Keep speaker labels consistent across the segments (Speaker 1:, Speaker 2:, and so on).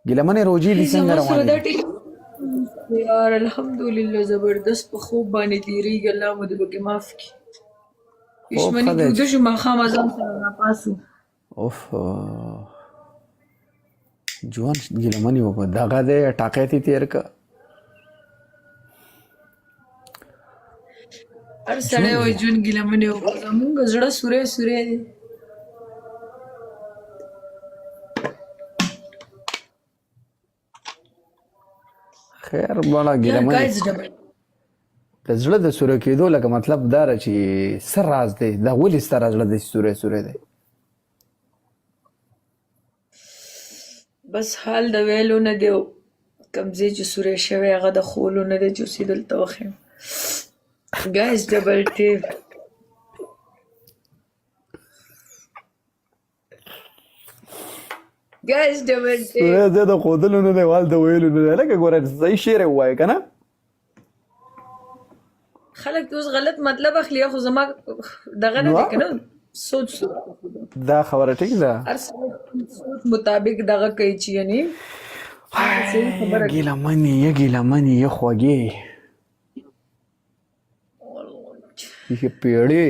Speaker 1: ګیلمنې روجې دي څنګه
Speaker 2: زما سره
Speaker 1: روانې
Speaker 2: دا
Speaker 1: دي؟
Speaker 2: ټیک یار، الحمدلله زبردست په خوب باندې تیریږي، الله مو دې پکې معاف کړي.
Speaker 1: خوب
Speaker 2: دښمني
Speaker 1: ښه
Speaker 2: کې
Speaker 1: دی.
Speaker 2: وده شو، ماښام اذان سره راپاسو.
Speaker 1: اوف، ژوند ګیلمنې وکړه، دغه دی ټاقې تی تیر که.
Speaker 2: هر سړی وایي ژوند ګیلمنې وکړه، زمونږ زړه سوری سوری دی.
Speaker 1: خیر بڼه
Speaker 2: یار
Speaker 1: ګیلمنې
Speaker 2: ګایز ډبل
Speaker 1: د زړه د سوری کېدو لکه مطلب دا ده چې څه راز دی، دا ولې ستا زړه د سوری سوری دی؟
Speaker 2: بس حال د ویلو نه دی، کوم ځای چې سوری شوی هغه د ښولو نه دی چې اوس یې دلته وښیم. ګایز ډبل ټیپ، ګایز ډبل ټیپ.
Speaker 1: سوری دی د ښودلو نه دی، وال د ویلو نه دی. لکه ګوره صحیح شعر یې ووایه که نه.
Speaker 2: خلک اوس غلط مطلب اخلي، خو زما دغه نه
Speaker 1: نو
Speaker 2: دی که نه، سوچ سوچ
Speaker 1: دا خبره ټیک ده.
Speaker 2: هر سړی خپل سوچ مطابق دغه کوي چې یعنی هغه صحیح خبره کوي.
Speaker 1: ګیلمنې یه، ګیلمنې یه، خوږې یه پیړې.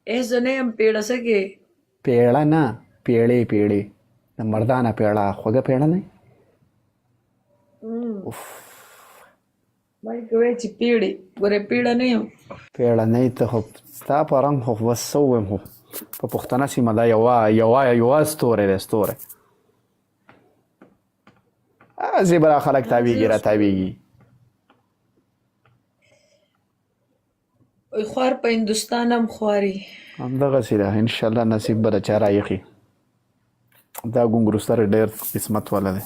Speaker 2: ای زه نه یم پیړه، څه کې
Speaker 1: پیړه نه، پیړې پیړې، د مردانه پیړه، خوږه پیړه نه. اوف،
Speaker 2: ما کوي چې پیړې، ګوره پیړه نه یم.
Speaker 1: پیړه نه ته خو ستا په رنګ خو بس څه ووایم، خو په پښتنه سیمه دا یوه یوه یوه ستوری دی، ستوری. هسې به خلک تاویږي را تاویږي.
Speaker 2: وای خوار په هندوستان هم خواري.
Speaker 1: همدغسې ده، انشاءالله نصیب به د چا رایخي. دا ګونګرو سره ډېر قسمت والا دی.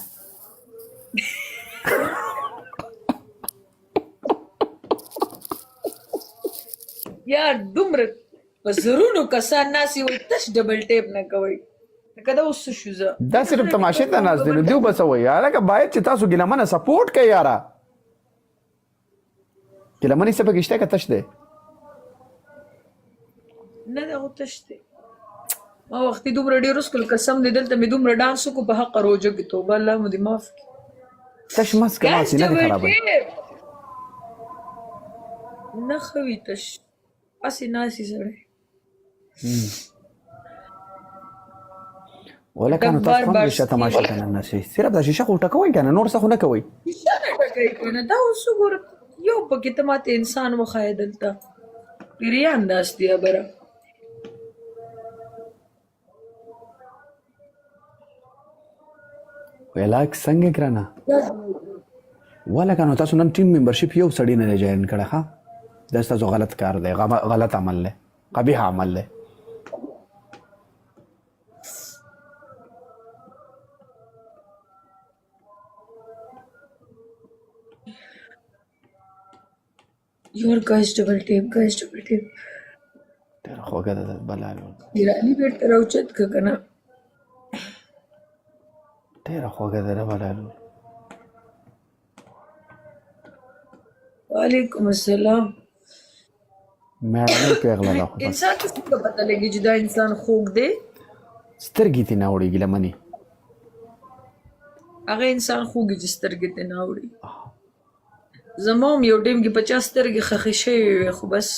Speaker 2: یار دومره په زرونو کسان ناست وي، تش ډبل ټیپ نه کوي، لکه دا اوس څه شو زه
Speaker 1: دا صرف تماشې ته ناست دي، نو دیو به څه وایي؟ هلکه باید چې تاسو ګیلهمنه سپورټ کوئ. یاره ګیلهمنې څه پکې شته که تش دی؟
Speaker 2: نه، دا خو تش دی. ما وختي دومره ډېر وڅکل، قسم دی دلته مې دومره ډانس وکړو په حق روژه کې، توبه الله مو دې معاف کړي.
Speaker 1: تش مه څکه، ما
Speaker 2: ګایز
Speaker 1: سینه دې
Speaker 2: ډبل
Speaker 1: خرابوي.
Speaker 2: ټیپ نه ښه وي، تش هسې ناست سړی.
Speaker 1: ولکه نو
Speaker 2: ډک
Speaker 1: تاسو
Speaker 2: بار
Speaker 1: هم
Speaker 2: بار
Speaker 1: شیشه تماشه
Speaker 2: سکیل
Speaker 1: کنه، نه شي صرف دا شیشه خو ټکوي کنه، نور څه خو نه کوي.
Speaker 2: شیشه نه ټکوي کنه. دا اوس وګوره، یو پکې ته ماته انسان وښایه، دلته پیریان ناست دي بره.
Speaker 1: ویلاک څنګه ګرانه؟ ولکه نو تاسو نن ټیم ممبرشپ یو سړی نه دی جوین کړی. ښه، دا ستاسو غلط کار دی، غلط عمل دی، قبیح عمل دی.
Speaker 2: یار ګایز ډبل ټیپ، ګایز ډبل ټیپ.
Speaker 1: ډېره خوږه ده بلا لور.
Speaker 2: ایرانی بیرته راوچت که کنه.
Speaker 1: ډېره خوږه ده بلا لور.
Speaker 2: وعلیکم السلام.
Speaker 1: مېړنۍ پیغله ده خو بس.
Speaker 2: انسان ته څنګه پته لګي چې دا انسان خوږ دی؟
Speaker 1: سترګې ترې نه اوړي ګیلهمنې.
Speaker 2: هغه انسان خوږ چې سترګې ترې نه اوړي. زما هم یو ټیم کې په چا سترګې ښخې شوې وې، خو بس.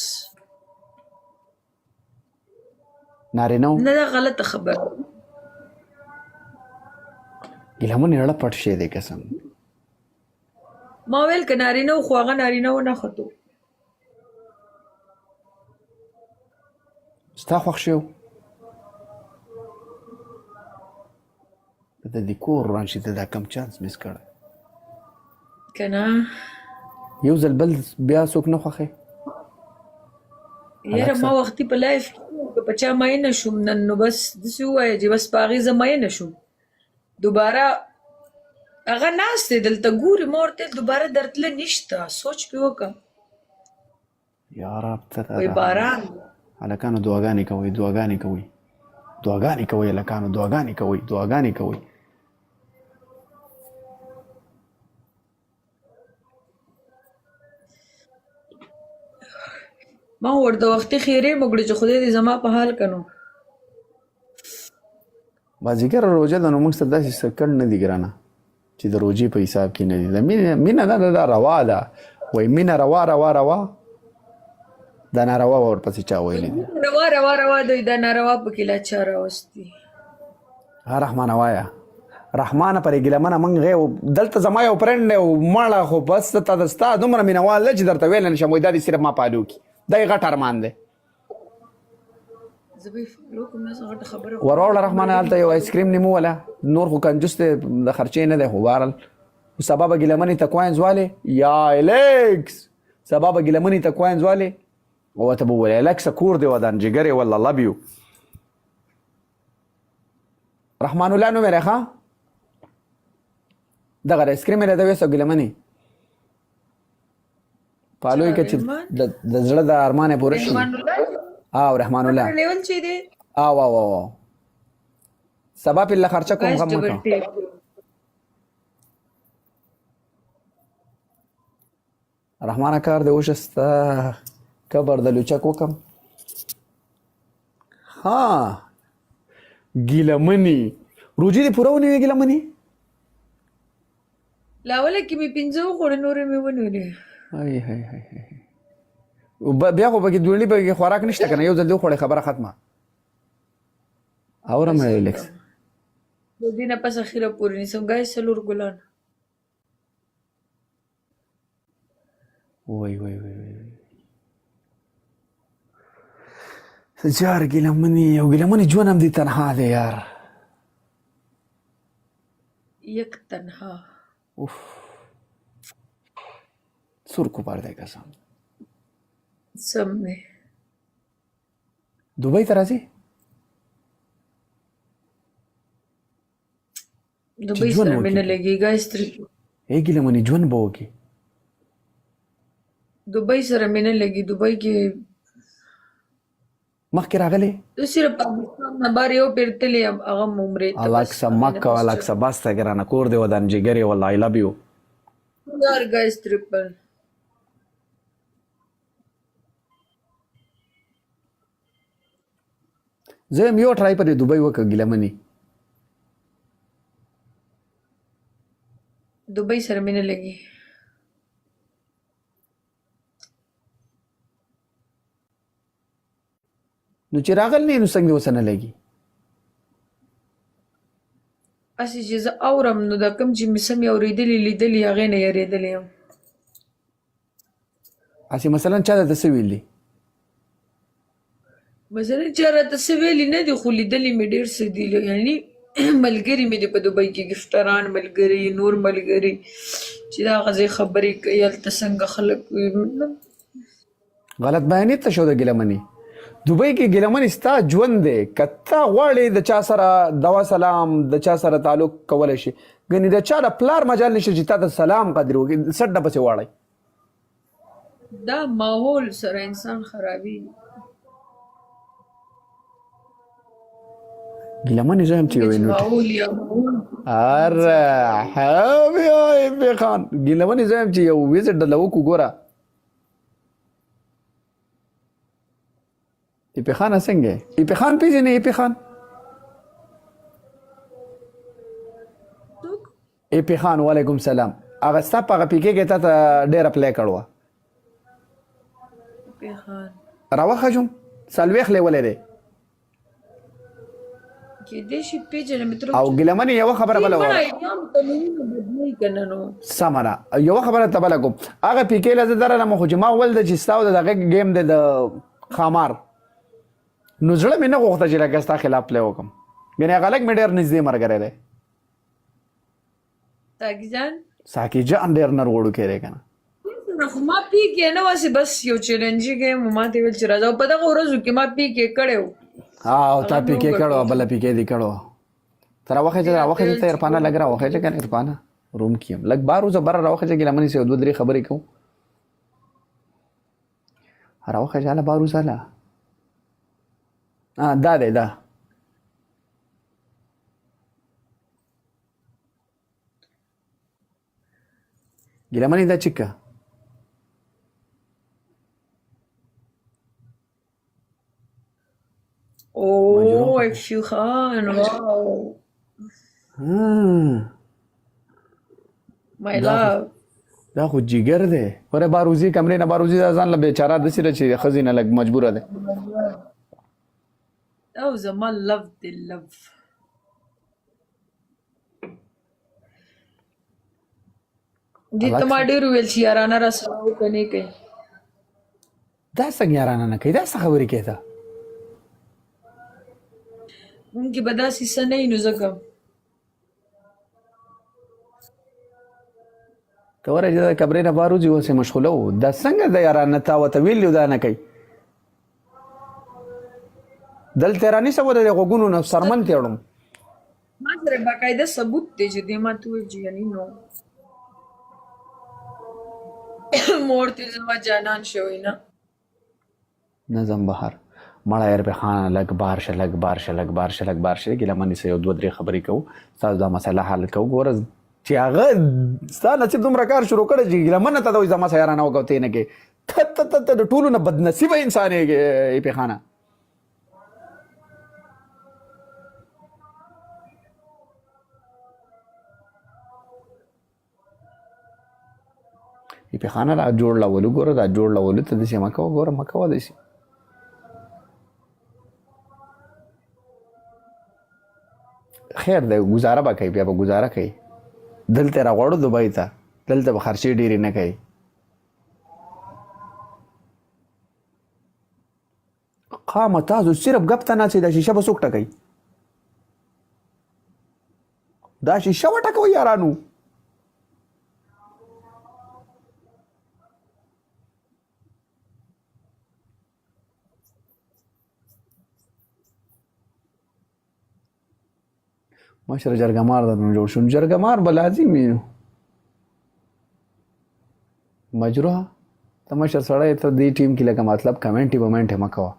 Speaker 1: نارینه و
Speaker 2: نه، دا غلطه خبره.
Speaker 1: ګیلهمن اړه پټ شی دی قسم.
Speaker 2: ما ویل که نارینه و، خو هغه نارینه و نه ختو.
Speaker 1: ستا خوښ شو د دې کور وران شي، ته دا کم چانس مس کړی
Speaker 2: کنه.
Speaker 1: یو ځل بل بیا څوک نه خوښي.
Speaker 2: یاره ما وختي په لایف کې په چا مینه شوم نن، نو بس داسې ووایه چې بس په هغې زه مینه شوم. دوباره هغه ناست دی دلته ګوري، ما ورته ویل دوباره درتله نشته، سوچ پې وکړه.
Speaker 1: یا رب ته
Speaker 2: وایي باران.
Speaker 1: هلکانو دعاګانې کوئ، دعاګانې کوئ، دعاګانې کوئ، هلکانو دعاګانې کوئ، دعاګانې کوئ.
Speaker 2: ما ورته وختي خیرې وکړې چې خدای دې زما په حال کنو.
Speaker 1: بازیګر روزه ده، نو موږ سره داسې څه کړ نه دي ګرانه چې د روزې په حساب کې نه دي. د مینه مینه نه ده، روا ده. وای مینه روا روا روا دا ناروا ورپسې چا ویلي دي؟
Speaker 2: روا روا روا دی، دا ناروا پکې لا چا راوستي.
Speaker 1: ها رحمانه وایا، رحمانه پرې ګیله منه مونږ غي دلته زما یو فرند دی او مړه، خو بس ته د ستا دومره مینهوال دی چې درته ویلی نه شم. وایي دا دې صرف ما پالو کي، دا یې غټ ارمان دی.
Speaker 2: زه به یې فالو کوم، نه څه غټه خبره.
Speaker 1: وروړه رحمانه، هلته یو آیسکریم نیمو وله، نور خو کنجوس دی، د خرچې نه دی، خو بهرحال سبا به ګیله منې ته کوینز والې یا الیکس، سبا به ګیله منې ته کوینز والې او ته به وویل الیکس کور دی ودان جګرې، والله لب یو. رحمان الله نوم یې دی، ښه دغه آیسکریم یې راته ویسه. ګیله منې پالوی که چې د زړه د ارمان یې پوره شي. او رحمان الله
Speaker 2: لیول چې دی،
Speaker 1: او او او سبا په لخرچه خرچه کوم، غم مکه. رحمانه کار دی وشه، ستا قبر د لوچک وکم. ها ګیله منی روجي دې پوره ونیوې؟ ګیله منی
Speaker 2: لاوله کې مې پنځه وخوړې، نورې مې ونیولې.
Speaker 1: هاي هاي هاي هاي، بیا خو پکې دوړي، پکې خوراک نشته کنه، یو ځل دې وخوړې خبره ختمه. اورم ریلیکس
Speaker 2: د دې نه پس اخیره پورې نیسم. ګای څلور ګلان.
Speaker 1: وای وای وای وای جار ګیله منی، یو ګیله منی ژوند هم دی تنها دی یار.
Speaker 2: یک تنها.
Speaker 1: اوف سور کو پار دی قسم.
Speaker 2: سم دی.
Speaker 1: دوبۍ ته راځي؟
Speaker 2: دوبۍ سره مې نه لګي ګایز تر
Speaker 1: ای ګیله منی ژوند به وکړي.
Speaker 2: دوبۍ سره مې نه لګي، دوبۍ کې
Speaker 1: مخکې راغلی.
Speaker 2: زه صرف پاکستان نه بار یو پیر تللی یم، هغه هم عمرې ته.
Speaker 1: الاکسا مکه الاکسا، بس ته ګرانه کور دی ودان جګرې، والله آی لو یو
Speaker 2: یار. ګایز تریپل
Speaker 1: زه هم یو ټرای پر دوبۍ وکړه. ګیله منی
Speaker 2: دوبۍ سره مې نه لګي.
Speaker 1: نو چې راغل نه، نو څنګه وسه نه لګي؟
Speaker 2: هسې چې زه اورم، نو دا کوم چې مې څه مې اورېدلي لیدلي، هغې نه یېرېدلی یم.
Speaker 1: هسې مثلا چا درته څه ویلي؟
Speaker 2: مثلا چا راته څه ویلي نه دي، خو لیدلي مې ډېر څه دي. یعنی ملګري مې دي په دوبۍ کې، ګفټران ملګري، نور ملګري چې دا هغه ځای خبرې کوي، هلته څنګه خلک وي.
Speaker 1: غلط بیانې ته شو د ګیله منی. دوبۍ کې ګیله منی ستا ژوند دی، که ته غواړې د چا سره دوا سلام، د چا سره تعلق کولی شي، ګنې د چا د پلار مجال نشته چې تا ته سلام قدر وکړي، سټ نه پسې واړی.
Speaker 2: دا ماحول سره انسان خرابي.
Speaker 1: ګیله منی زه هم چې یو اره حبیب خان، ګیله منی زه هم چې یو ویزټ دله وکړو. ګوره ایپی خان څنګه؟ ایپی خان پیژنې؟ ایپی خان، ایپی خان، وعلیکم سلام. هغه ستا په هغه پیکې کې تا ته ډېره پلی کړوه.
Speaker 2: ایپی خان
Speaker 1: راوخه شوم، 40 لیولی دی.
Speaker 2: کېدای شي پېژنم.
Speaker 1: او ګیله منې یوه خبره بله وره سمه ده، یوه خبره ته بله کوم. هغه پیکې له زه درنم، خو چې ما ول چې ستا د دغه ګیم دی د خامار، نو زړه مې نه غوښته چې لکه ستا خلاف پلی وکم، یعنې هغه لږ مې ډېر نږدې ملګری دی.
Speaker 2: ساقي جان،
Speaker 1: ساقي جان ډېر نر وړوکی دی که نه؟
Speaker 2: خو ما پیکې نه واسې، بس یو چیلنجي ګیم، ما ته ویل چې راځه، په دغه ورځو کې ما پیکې کړی و.
Speaker 1: او تا پیکې کړو، بل پیکې دی کړو. تر راوخه چې راوخه چې ته عرفانه لګ راوخه چې کنه، عرفانه روم کې یم، لګ بار وزه بر راوخه چې ګیله منې سه دوه درې خبرې کوم. راوخه چې بار وزه لا دا دی دا ګیله منې دا چکه
Speaker 2: او ایفیو خان، واو، مای لاو.
Speaker 1: دا خو جګر دی. ګوره باروزی کمرې نه باروزی دا ځان له بیچاره داسې ده چې ښځې نه لږ مجبوره دی.
Speaker 2: او زما لو دی، لو دې ته. ما ډېر ویل چې یارانه را سره وکړه، نه کوي.
Speaker 1: دا څنګه یارانه نه کوي؟ دا څه خبرې کوي ته؟
Speaker 2: مونږ کې به داسې څه نه وي، نو ځکه.
Speaker 1: ته ورې چې د کمرې نه بار وځي، اوس یې مشغوله وو. دا څنګه د یارانه تا ورته ویلي، دا نه کوي؟ دلته رانیسه، و د غوږونو نه سرمن تېړم.
Speaker 2: ما سره باقاعده ثبوت دی چې دې ما ته وویل چې یعنی نو مور ته زما جانان شوی نه.
Speaker 1: نظم بهر مړه یار په خانه لګ بار شه، لګ بار شه، لګ بار شه، لګ بار شه. ګیله منې سه یو دوه درې خبرې کوو، تاسو دا مسله حل کوو. ګوره چې هغه ستا نصیب دومره کار شروع کړی چې ګیله منه ته د زما سره یارانه وکړه، ته نه کې. ته ته ته ته د ټولو نه بدنصیبه انسان یې په خانه. په خانه را جوړ لولو. ګوره دا جوړ لولو ته داسې مه کوه، ګوره مه کوه داسې. خیر دی، ګزاره به کوي، بیا به ګزاره کوي. دلته راغواړو دوبۍ ته، دلته به خرچې ډېرې نه کوي. قامه تاسو صرف ګپ ته ناڅئ. دا شیشه به څوک ټکوي؟ دا شیشه وټکوئ یارانو. مشر جرګمار درنه جوړ شو. جرګمار به لازم وي. مجروح ته مشر سړی ته دې ټیم کې لکه مطلب کمنټي ومنټ مه کوه.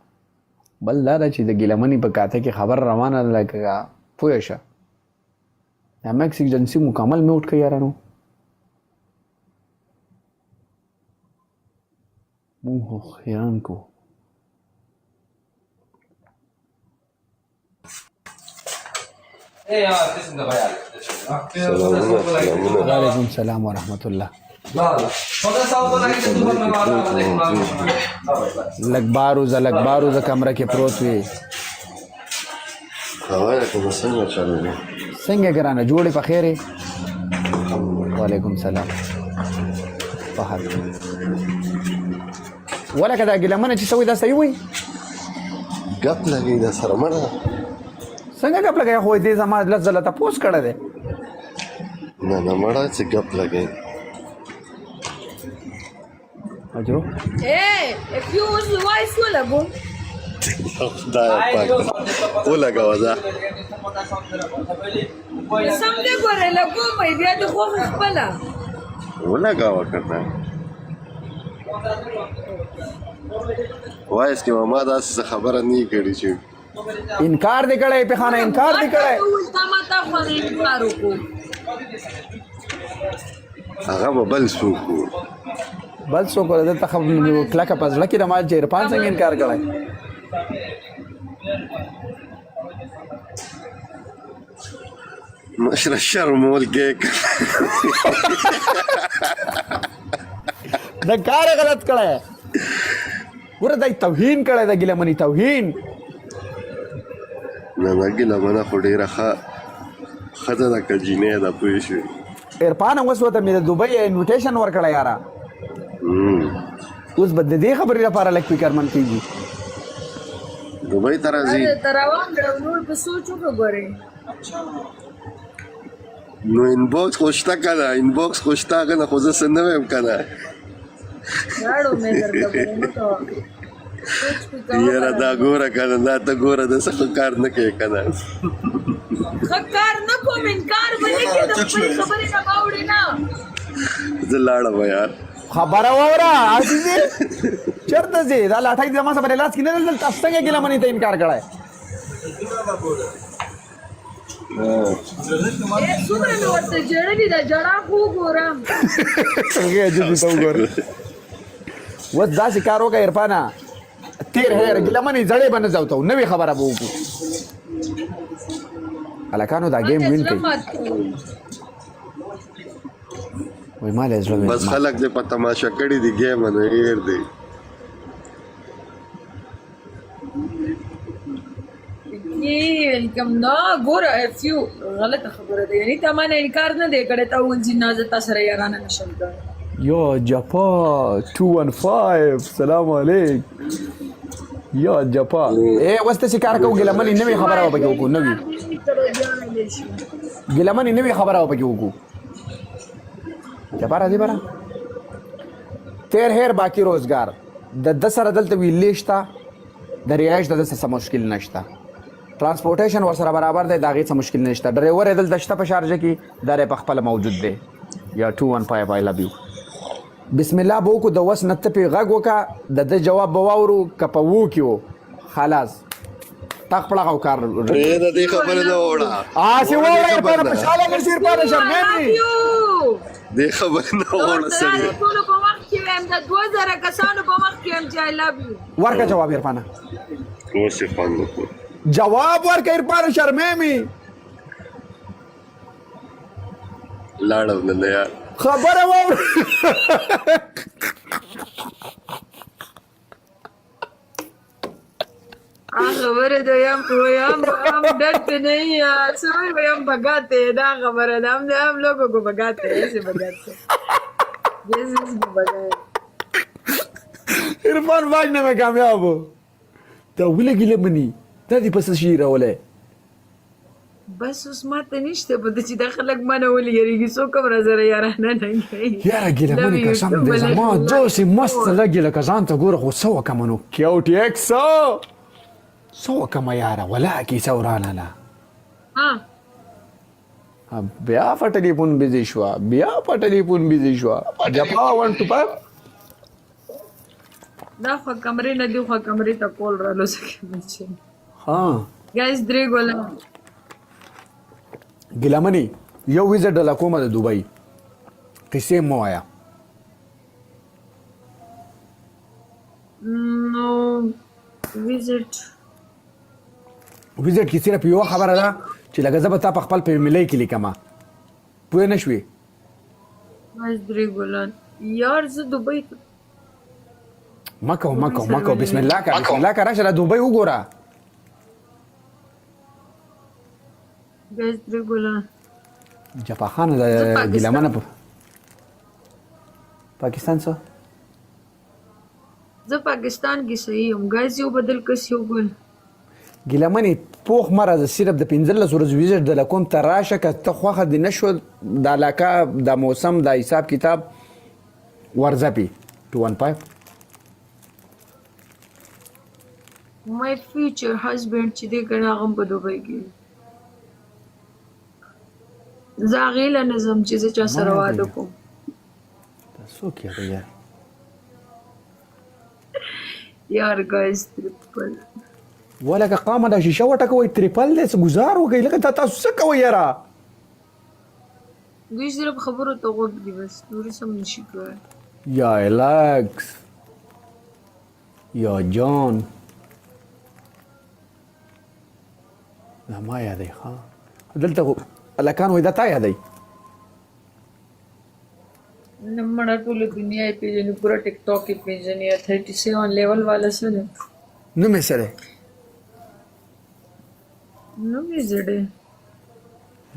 Speaker 1: بل دا ده چې د ګیلمنې په کاته کې خبر روانه ده، لکه پوه شه. دا مکس ایجنسي مکمل میوټ کړئ یارانو. مونږ خو حیران کو. وعلیکم السلام ورحمت الله. لږ بار وځه، لږ بار وځه، کمره کې پروت وي.
Speaker 3: وعلیکم، څنګه چلو دی؟
Speaker 1: څنګه ګرانه، جوړې په خیر یې؟ وعلیکم سلام. په هر ولکه دا ګیله منه چې سوی، دا صحیح وایي؟
Speaker 3: ګپ لګي دا سره مړه.
Speaker 1: څنګه ګپ لګي؟ خو دې زما لس ځله تپوس کړی دی.
Speaker 3: نه نه مړه، چې ګپ لګي.
Speaker 1: اجرو.
Speaker 2: اے if you اوس وایس ولګو.
Speaker 3: خدای پاک، ولګوه دا.
Speaker 2: سم دې ګوره، لګوم یې بیا د خوښې خپله.
Speaker 3: ولګوه که نه وایس کې ما داسې څه خبره نه کړې چې
Speaker 1: انکار دې کړی په خانه، انکار دې کړی.
Speaker 2: تا ما تا خو نه انکار وکړو.
Speaker 3: هغه به بل څوک وو.
Speaker 1: بل څوک دلته کلکه په زړه کې د ما چې عرفان څنګه انکار کړی.
Speaker 3: مشره شرمول کې.
Speaker 1: د کار غلط کړی. ګوره دای توهین کړی، د ګیله منی توهین.
Speaker 3: نه نه، ګیله منه خو ډېره ښه ښځه ده که جینۍ ده، پوه شوې؟
Speaker 1: عرفان اوس ورته مې د دوبۍ انویټیشن ورکړی یاره. اوس به د دې خبرې لپاره لږ فکرمن کېږي.
Speaker 3: دوبۍ ته راځي.
Speaker 2: ته روان کړه، نور په سوچ وکړه ګورې.
Speaker 3: نو انباکس خو شته که نه؟ انباکس خو شته، هغه نه خو زه څه نه وایم که نه.
Speaker 2: لاړو مې درته ګورې، مه کوه، سوچ پې کوه.
Speaker 3: یاره دا ګوره که نه، دا ته ګوره، د څه ښه کار نه کوې که نه.
Speaker 2: ښه کار نه کوم، انکار به نه کوې، د خپلې خبرې نه به اوړې نه.
Speaker 3: زه لاړم یار.
Speaker 1: خبره واوره عزیزې، چېرته ځې؟ دا لاټۍ زما سره په لاس کې نه ده. دلته څنګه ګیله منې ته انکار کړی؟
Speaker 2: ای څومره مې ورته ژړلي، دا ژړا خو وګوره.
Speaker 1: هغې عجیبې ته وګوره. اوس داسې کار وکړه عرفانه، تیر هیر ګیله منې زړې به نه ځوتو، نوې خبره به وکړو. هلکانو دا ګیم وین کوي. وای مال زړه
Speaker 3: بس خلک دې په تماشا کړي دي ګیم نه هیر دی.
Speaker 2: ویلکم. نه ګوره اف یو غلطه خبره ده، یعنی تا ما نه انکار نه دی کړی، تا وویل چې نه زه تا سره یارانه نشم کولی.
Speaker 1: یا جپا 215 سلام علیک یا جپا. اے اوس ته کار کو ګلمنې نوې خبره وپکې وکړو، نوې ګلمنې نوې خبره وپکې وکړو. جپا راځي بره تیر هیر باقی روزګار د د سره دلته ویلې شته، د رهایش د څه مشکل نشته، ترانسپورټیشن ورسره برابر دی، د هغې څه مشکل نشته، ډرایور یې دلته شته په شارجه کې، دا په خپله موجود دی. یا 215 آی لو یو. بسم الله به وکړو، د وس نه ته پې غږ وکړه، د ده جواب به واورو، که په وو کې و خلاص تا خپل هغه کار
Speaker 3: پرې د دې خبرې نه وړه.
Speaker 1: هسې واوره عرفانه، خوشحاله نه شي عرفانه، شرمېږي.
Speaker 3: دې خبرې نه وړه سړی.
Speaker 2: ټولو په مخ کې وایم، د 2000 کسانو په مخ کې وایم چې آی لو یو.
Speaker 1: ورکه جواب عرفانه.
Speaker 3: اوس یې خوند وکړو.
Speaker 1: جواب ورکه عرفانه، شرمېږي.
Speaker 3: لاړم نه یار.
Speaker 1: خبره واوره.
Speaker 2: خبره ده یم یم هم ڈرتے نہیں یار، سوئی بھائی ہم بھگاتے ہیں، دا خبره ده، ہم ہم لوگوں کو بھگاتے ہیں، ایسے بھگاتے ہیں جیسے اس کو بھگائے.
Speaker 1: عرفان باج نه مې کامیاب و. دا ولې ګیله مني، دا دې په څه شي راولی؟
Speaker 2: بس اوس ماته نشته پته چې دا خلک ما نه ولې یریږي، څوک هم راسره یارانه نه کوي.
Speaker 1: یاره ګیله مني قسم دې زما داسې مست لګي لکه ځان ته ګوره، خو څه وکړم نو؟ کیو ټي ایکس څه وکړم یاره، ولا کیسه ورانه ده. بیا په ټلیفون بیزي شوه، بیا په ټلیفون بیزي شوه. جپا 1 2 5.
Speaker 2: دا خو کمرې نه دی، خو کمرې ته کول رالو څه چې
Speaker 1: ها
Speaker 2: ګایز درې ګوله.
Speaker 1: ګیلمنی یو ویزه ډله کومه د دوبۍ قصې مو وایا.
Speaker 2: نو ویزټ
Speaker 1: ویزټ کې صرف یو خبره ده چې لکه زه به تا په خپل فیملی کې لیکم، پوه نه شوې؟
Speaker 2: ګایز درې ګلان یار، زه دوبۍ ته
Speaker 1: مکو مکو مکو، بسم الله کا، بسم الله کا، راشه دا دوبۍ وګوره.
Speaker 2: ګایز درې ګلان.
Speaker 1: جپا خان د ګیلمنه په پاکستان څه؟
Speaker 2: زه پاکستان کې صحیح یم. ګایز یو بدل کس یو ګل.
Speaker 1: ګیلمنې پوخ مه راځه، صرف د 15 ورځو ویزټ د لکوم ته راشه، که ته خوښه دې نه شو د علاقه د موسم د حساب کتاب ورځه پې. 215.
Speaker 2: مای فیوچر هسبند چې دی که نه هغه هم په دوبۍ کې، زه هغې له نه ځم چې زه چا سره واده کوم.
Speaker 1: دا څوک یادوي یار؟
Speaker 2: یار ګایز تریپل
Speaker 1: ولکه قامه دا شیشه وټکوئ، تریپل دی، څه ګزار وکړئ، لکه دا تاسو څه کوئ یاره؟
Speaker 2: دوی صرف خبرو ته غوږ دي بس، نور څه هم نشي کولی.
Speaker 1: یا الیکس یا جان دا ما یادوي. ښه دلته خو هلکان وایي دا تا یادوي.
Speaker 2: نه مړه ټوله دنیا یې پېژني، پوره ټیک ټاک یې پېژني. 37 لیول والا څه دی؟
Speaker 1: نوم یې څه دی؟
Speaker 2: نوم یې زړی.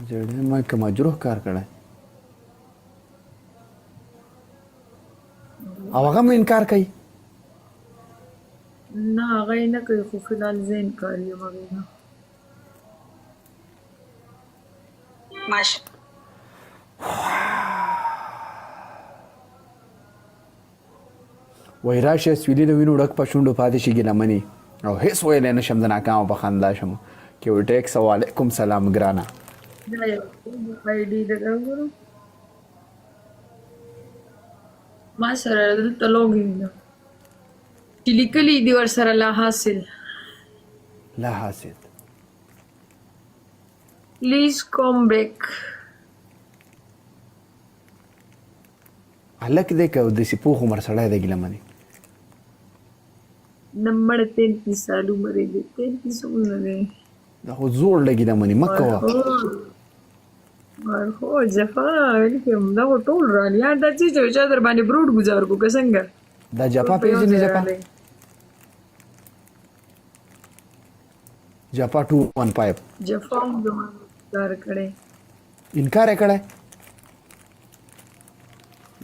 Speaker 1: زړی ما که مجروح کار کړی او هغه هم انکار کوي.
Speaker 2: نه هغه یې نه کوي، خو فی الحال زه انکار یم هغې نه.
Speaker 1: وای راشه سویلي د وینو ډک په شونډو پاتې شي ګیله مني او هیڅ ویلی نه شم، د ناکامه په خندا شم. کیو ټیکس وعلیکم سلام ګرانه.
Speaker 2: دا یو آی ډي ده، دا وګوره ما سره دلته لاګین ده چې لیکلي دي ورسره لا حاصل.
Speaker 1: لا حاصل.
Speaker 2: پلیز کوم بیک.
Speaker 1: هلک دی که داسې پوخ عمر سړی دی ګیله مني؟
Speaker 2: نه مړه 33 سال عمر یې دی، 33 هم نه دی.
Speaker 1: دا خو زوړ لګي د منی مکه.
Speaker 2: خو جفا ویلکم، دا خو ټول رالي یار. دا چې چا در باندې بروډ گزار کو که څنګه؟
Speaker 1: دا جفا پیژنې؟ جفا جفا 215.
Speaker 2: جفا هم زما کار کړی،
Speaker 1: انکار یې کړی.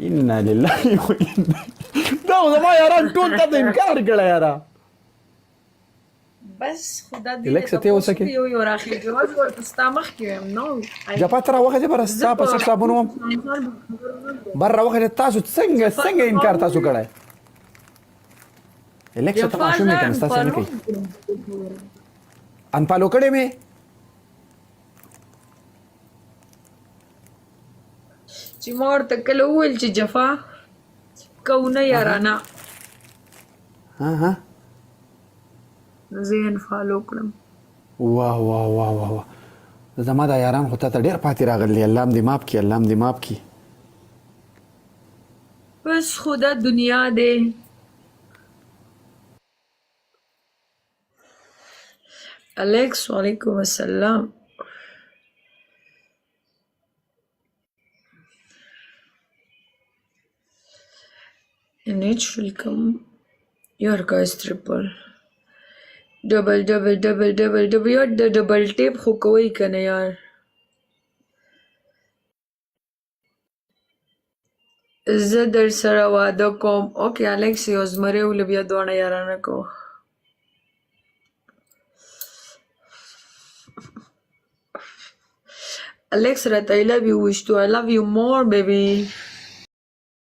Speaker 1: انا لله و انا. دا خو زما یاران ټول ته انکار کړی یاره.
Speaker 2: بس خدا دې
Speaker 1: لږ څه ته اوسه کې.
Speaker 2: یو یو راخې جواز ورته ستا مخ کې وایم نو.
Speaker 1: جفا ته راوخه بر، ستا په سر صابون وم بر راوخه. تاسو څنګه څنګه انکار تاسو کړی؟ لږ څه ته ماشوم یې کنه، تاسو نه کوي انفالو کړی مې.
Speaker 2: چې ما ورته کله وویل چې جفا کو نه یارانه،
Speaker 1: ها ها،
Speaker 2: نو زه یې انفالو کړم.
Speaker 1: واه واه واه واه واه، زما دا یاران خو تاته ډېر پاتې راغلي. الله هم دې معاف کړي، الله هم دې معاف کړي.
Speaker 2: بس خدا دنیا دی. الیکس وعلیکم السلام. NH welcome. یار guys, triple double double double double double یار، د ډبل ټیپ خو کوئ کنه یار. زه در سره واده کوم. اوکې الیکس، یو زمری ول بیا دواړه یارانه کوو. الیکس راته I love you وشتو. I love you more baby.